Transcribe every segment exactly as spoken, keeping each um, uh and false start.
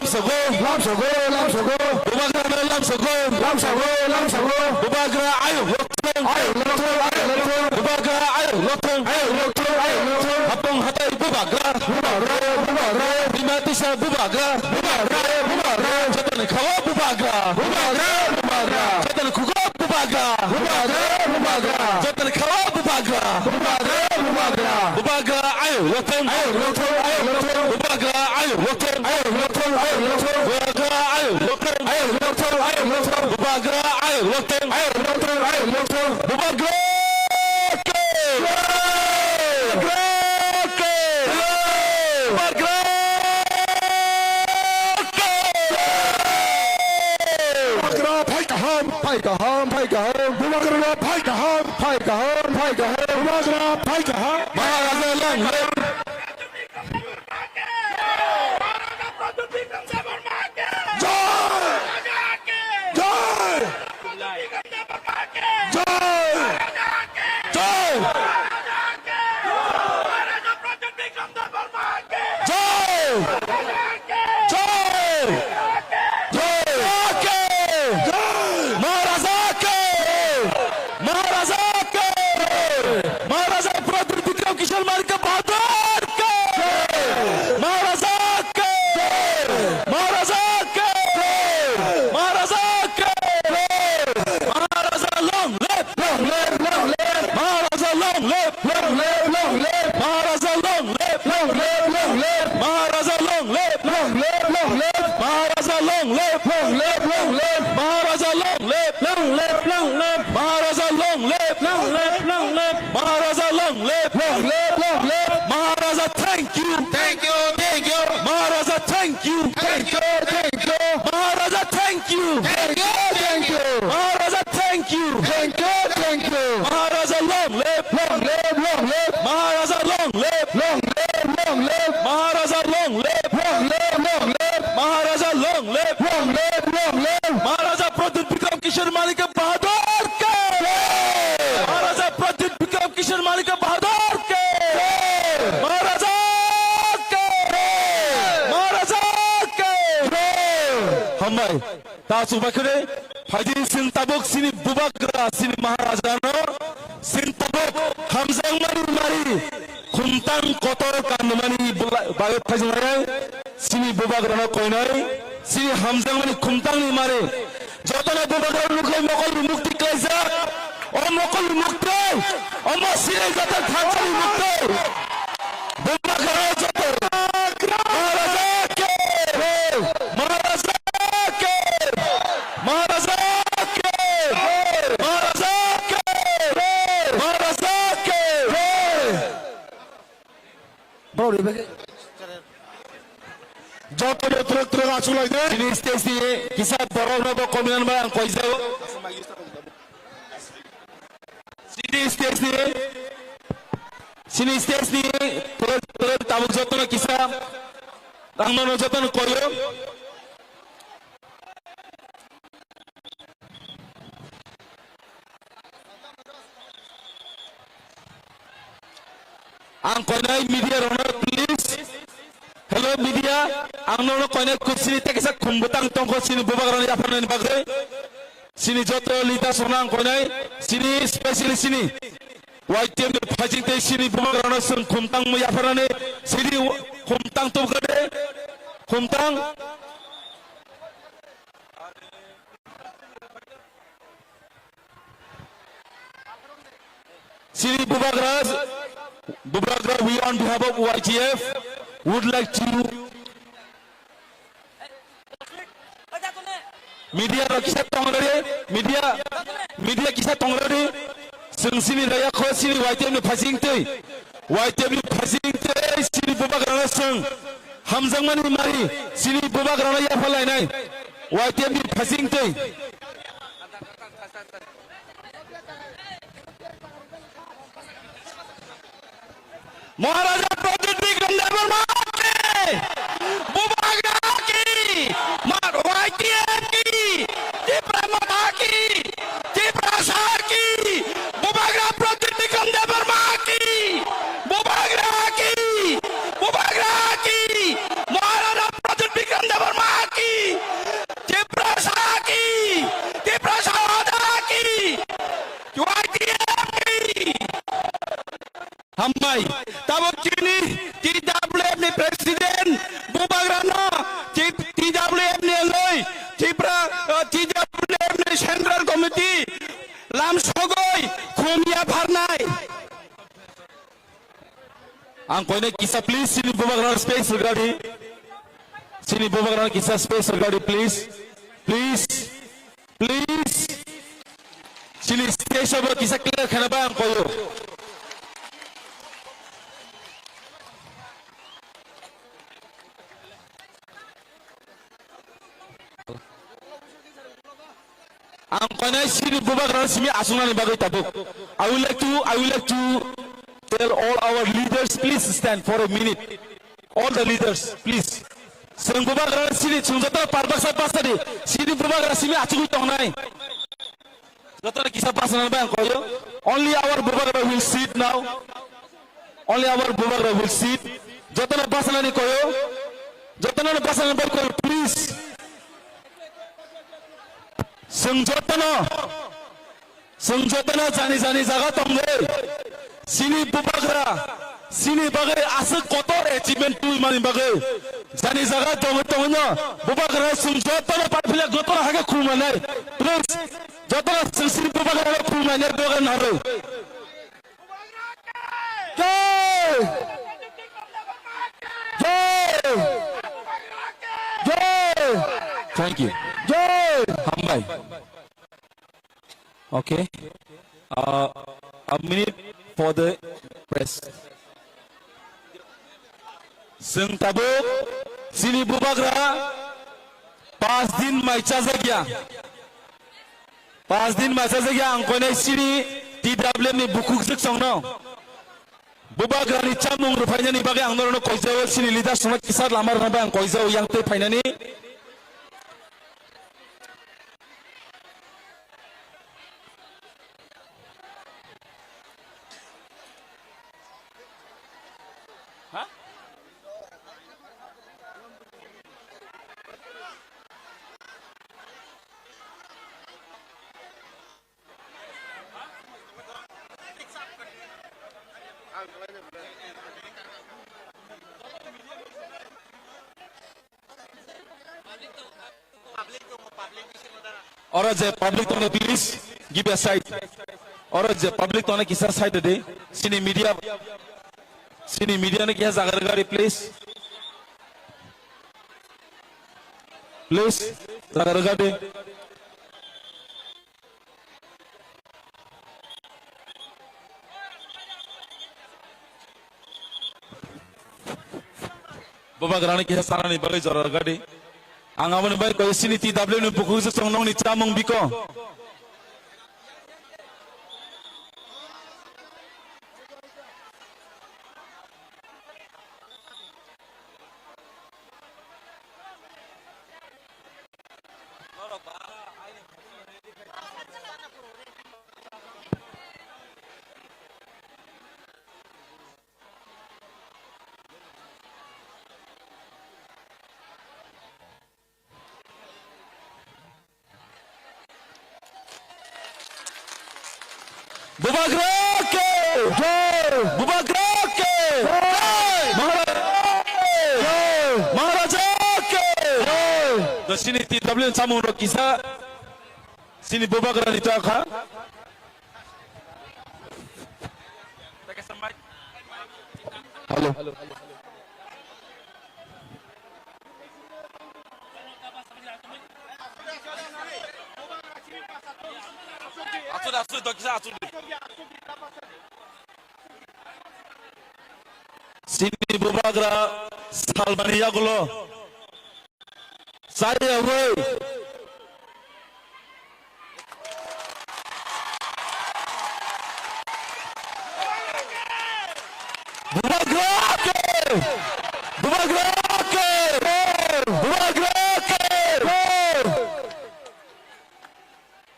Lamsogo, lamsogo, lamsogo. Bubagra no lamsogo. Lamsogo, lamsogo. Bubagra ayuk lokthung. Ayuk lokthung, ayuk lokthung. Bubagra ayuk lokthung. Ayuk lokthung, ayuk lokthung. Hapung hatai bubagra. Bubagra, bubagra. Bima tisa bubagra. Bubagra, bubagra. Jotoni khawa bubagra. Bubagra, bubagra. Jotoni khugo bubagra. Bubagra, bubagra. Jotoni khawa bubagra. Bubagra, bubagra. Bubagra ayuk lokthung. Ayuk lokthung, ayuk lokthung. Bubagra ayuk lokthung. Ayuk lokthung, ayuk lokthung. Bubagra ayuk lokthung. Ayuk lokthung, ayuk lokthung. Bubagra ayuk lokthung. Ayuk lokthung, ayuk lokthung. Bubagra ke. Bubagra ke. Bubagra ke. Bubagra phai kaham, phai kaham, phai kaham. Bubagra phai kaham, phai kaham, phai kaham. Bubagra phai kaham. Maharaja long live. Jai! Jai! Jai! Jai! Jai! Jai! Jai! Maharaja ke! Maharaja ke! Maharaja Pradyut Bikram Kishore Manikya Bahadur ke! Maharaja ke! Maharaja ke! Maharaja ke! Maharaja long live! Long live, long live. Maharaja long live, long live, long live. Maharaja long live, long live, long live. Maharaja long live, long live, long live. Maharaja long live, long live, long live. Maharaja long live, long live, long live. Maharaja long live, long live, long live. Maharaja long live, long live, long live. Maharaja thank you, thank you, thank you. Maharaja thank you, thank you, thank you. Maharaja thank you, thank you, thank you. Maharaja thank you. Thank you, thank you. Maharaja long live, long live, long live. Maharaja long live, long live, long live. Maharaja long live, long live, long live. Maharaja long live, long live, long live. Maharaja Pradyut Bikram Kishore Manikya Bahadur ke. Maharaja Pradyut Bikram Kishore Manikya Bahadur ke. Maharaja ke. Maharaja ke. Hambai. Ta chubakhwrwi phaidi chwng tabuk chini bubagra chini Maharaja no chwng tabuk hamjakmani mari khumtang kotor kanmani bula-, bagwi phaijaknai chini bubagra no koinai chini hamjakmani khumtangni mari jotono bubagra nukhai mokol ni mukti klaijak. O mokol ni mukti, o mosini joto thansani mukti. Bubagra joto. Maharaja ke. Maharaja ke. Maharaja ke. Maharaja ke. Maharaja ke. Joto no twrwk twrwk achuk lai de. Chini stage ni kisa borok no bo kominan bai ang koijao. Chini stage ni, chini stage ni, tole, tole tabuk jotono kisa, ang nono jotono koyo. Ang koinai media rokno please. Hello media, ang nono koinai kursini tei kisa khum bwtang tongkho chini bubagrani yapharnani bagwi. Chini joto leaders rokno ang koinai, chini specially chini Y T F ni phaising tei chini bubagrano chwng khumtang mui yapharnani chini khumtang tubukha de, khumtang. Chini bubagra, bubagra, we on behalf of Y T F would like to Media rok kisa tong rwdi, media, media kisa tong rwdi. Chwng chini raya kho chini Y T F ni phaising twi, Y T F ni phaising twi chini bubagrano chwng hamjakmani mari chini bubagrano yapha lainai Y T F ni phaising twi. Maharaja Pradyut Bikram Debbarma ki! Bubagra ki! Ma-, Y T F ki! Tipra Motha ki! Tiprasa ki! Bubagra Pradyut Bikram Debbarma ki! Bubagra ki! Bubagra ki! Maharaja Pradyut Bikram Debbarma Ang koinai kisa please, chini bubagra space rwgadi. Chini bubagra kisa space rwgadi, please. Please. Please. Chini stage o kisa clear khana ba ang koyo. Ang koinai chini bubagra simi asongnani bagwi tabuk. I would like to, I would like to tell all our leaders, please stand for a minute. All the leaders, please. Chwng bubagra chini chwng joto parbaksa pasadi chini bubagra simi achugwi tongnai. Jotono kisa basanani bai ang koyo. Only our bubagra will sit now. Only our bubagra will sit. Jotono basanani koyo. Jotono basanani bai koyo, please. Chwng jotono, chwng jotono jani jani jaga tongwi. Chini bubagra, chini bagwi aswk kotor achievement tubui mani bagwi. Jani jaga tongwi tongwino bubagra chwng jotono paiphilia jotono haikhe khulumnai. Please, jotono chwng chini bubagra khulumnai bubagra narwi. Jai! Jai! Jai! Thank you. Jai! Hambai. Okay. Uh, a minute for the press. Chwng tabuk chini bubagra pas din mai chajakya. Pas din mai chajakya ang koinai chini T W M ni bukhuk jwk chongno. Bubagrani chamung rwphainani bagwi ang norokno koijao, chini leaders rokno kisa lama rwna bai ang koijao yang tei phainani. Oro je public tongo, please give a side. Oro je public tongo kisa side de. Chini media, chini media ni kisa jaga rwgadi, please. Please, jaga rwgadi. Bubagrani kisa sanani bagwi jora rwgadi. Ang aboni bai koi chini T W ni bukhuk se chong nongni chamung biko. Bubagra ke! Jai! Bubagra ke! Jai! Maharaja ke! Jai! Maharaja ke! Jai! Chini T W chamung rok kisa chini bubagra ni ta kha. Hello. Chini bubagra salmani yagulo. Chaya hui. Bubagra ke! Bubagra ke! Bubagra ke!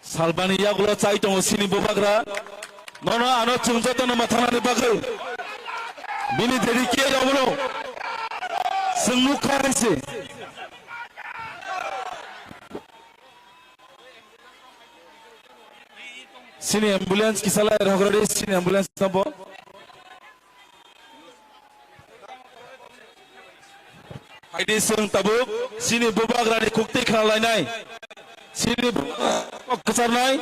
Salbani yagulo chai tongo chini bubagra. Nono ano chwng jotono mwthangnani bagwi. Bini deri khe yagulo. Chwng nukha hai se. Chini ambulance kisa lai rw hwgradi, chini ambulance no bo. Haidi chwng tabuk chini bubagrani kukti khna lainai. Chini bubagra kok kwcharnai.